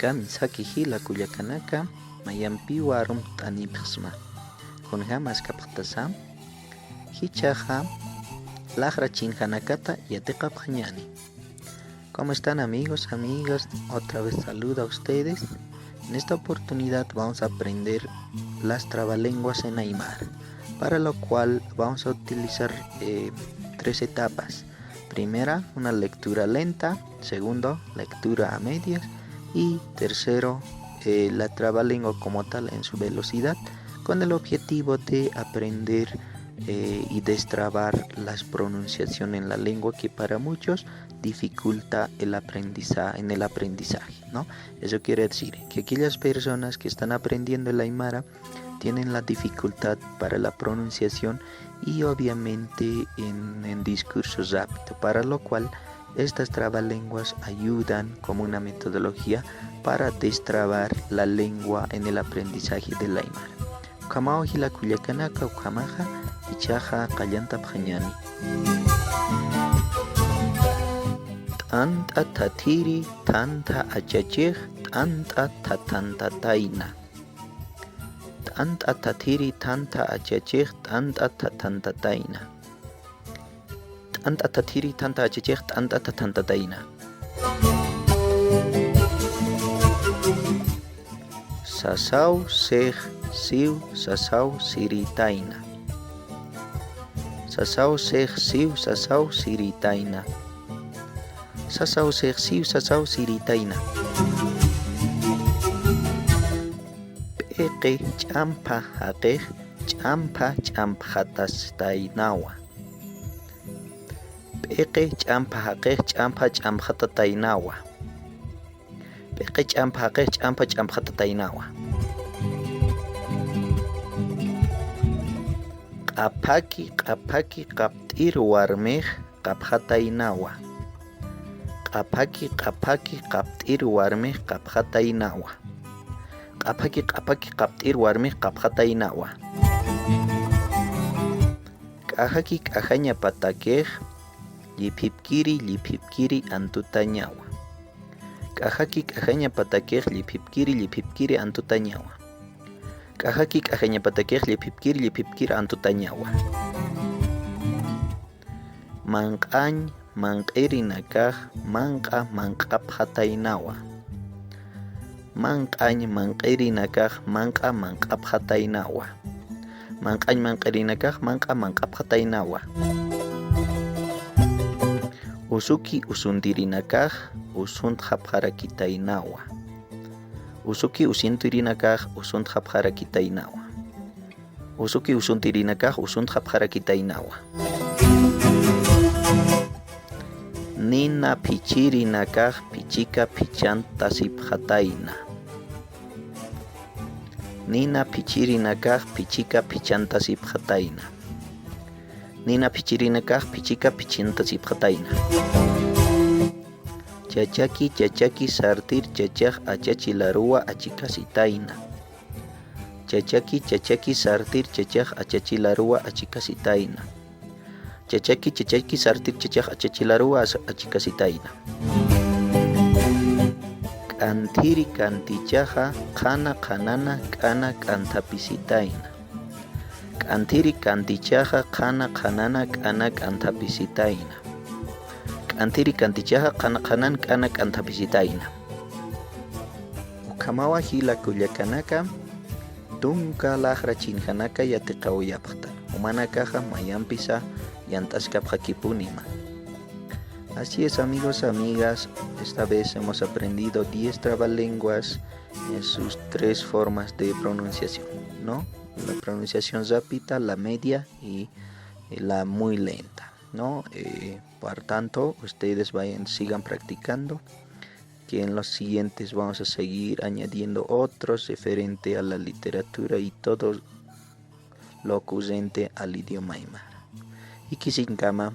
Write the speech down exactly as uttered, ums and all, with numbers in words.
Kamisaki jila kullakanaka, mayampiw arumt'anipxsma. Kunjam askapxtasam, jichhaxa laxra chinjanakata yatiqapxañäni. ¿Cómo están, amigos, amigas? Otra vez saludo a ustedes. En esta oportunidad vamos a aprender las trabalenguas en aymara, para lo cual vamos a utilizar, eh, tres etapas. Primera, una lectura lenta. Segundo, lectura a medias. Y tercero, eh, la trabalengua como tal en su velocidad, con el objetivo de aprender, eh, y destrabar las pronunciaciones en la lengua que para muchos dificulta el aprendiza-, en el aprendizaje, ¿no? Eso quiere decir que aquellas personas que están aprendiendo el aymara tienen la dificultad para la pronunciación y obviamente en, en discurso rápido, para lo cual estas trabalenguas ayudan como una metodología para destrabar la lengua en el aprendizaje del aymara. Ukhamaw jila kullakanaka, ukhamaxa jichhaxa qallantapxañäni. T'ant'a thathiri thantha achachix t'ant'a thathantatayna. T'ant'a thathiri thantha achachix t'ant'a thathantatayna. T'ant'a thathiri thantha achachix t'ant'a thathantatayna. Sasaw six siw sasaw siritayna. Sasaw six siw sasaw siritayna. Sasaw six siw sasaw siritayna. P'iqi ch'ampha jaqix ch'ampha ch'ampxatastaynawa. P'iqi ch'ampha jaqix ch'ampha ch'ampxatataynawa. P'iqi ch'ampha jaqix ch'ampha ch'ampxatataynawa. Q'aphaki q'aphaki qapt'ir warmix qapxataynawa. Q'aphaki q'aphaki qapt'ir warmix qapxataynawa. Q'aphaki q'aphaki qapt'ir warmix qapxataynawa. K'ajaki k'ajaña patakix lliphipkiri lliphipkiri antutañawa. K'ajaki k'ajaña patakix lliphipkiri lliphipkiri antutañawa. K'ajaki k'ajaña patakix lliphipkiri lliphipkiri antutañawa. Manq'añ manq'irinakax manq'a manq'apxataynawa. Manq'añ manq'irinakax manq'a manq'apxataynawa. Manq'añ manq'irinakax manq'a manq'apxataynawa. Usuki usuntirinakax usuntxapxarakitaynawa. Usuki usuntirinakax usuntxapxarakitaynawa. Usuki usuntirinakax usuntxapxarakitaynawa. Nina phichhirinakax phichhika phichhantasipxatayna. Nina phichhirinakax phichhika phichhantasipxatayna. Nina phichhirinakax phichhika phichhantasipxatayna. Chachaki chachaki sartir chachax achachi laruwa achikasitayna. Chachaki chachaki sartir chachax achachi laruwa achikasitayna. Chachaki chachaki sartir chachax achachi laruwa as-, achikasitayna. K'anthiri k'anthichaxa qhana qhanana k'ana k'anthapisitayna. K'anthiri k'anthichaxa qhana qhanana k'ana k'anthapisitayna. K'anthiri k'anthichaxa qhana qhanan k'ana k'anthapisitayna. Ukhamawa jila kullakanaka, tunka laxra chinjanaka yatiqawayapxta. Jumanakaxa mayampisa yant'askapxakipunima. Así es, amigos, amigas, esta vez hemos aprendido diez trabalenguas en sus tres formas de pronunciación, ¿no? La pronunciación rápida, la media y, y la muy lenta, ¿no? Eh, por tanto, ustedes vayan, sigan practicando, que en los siguientes vamos a seguir añadiendo otros referente a la literatura y todo lo ocurrente al idioma aymara. Jikisiñkama,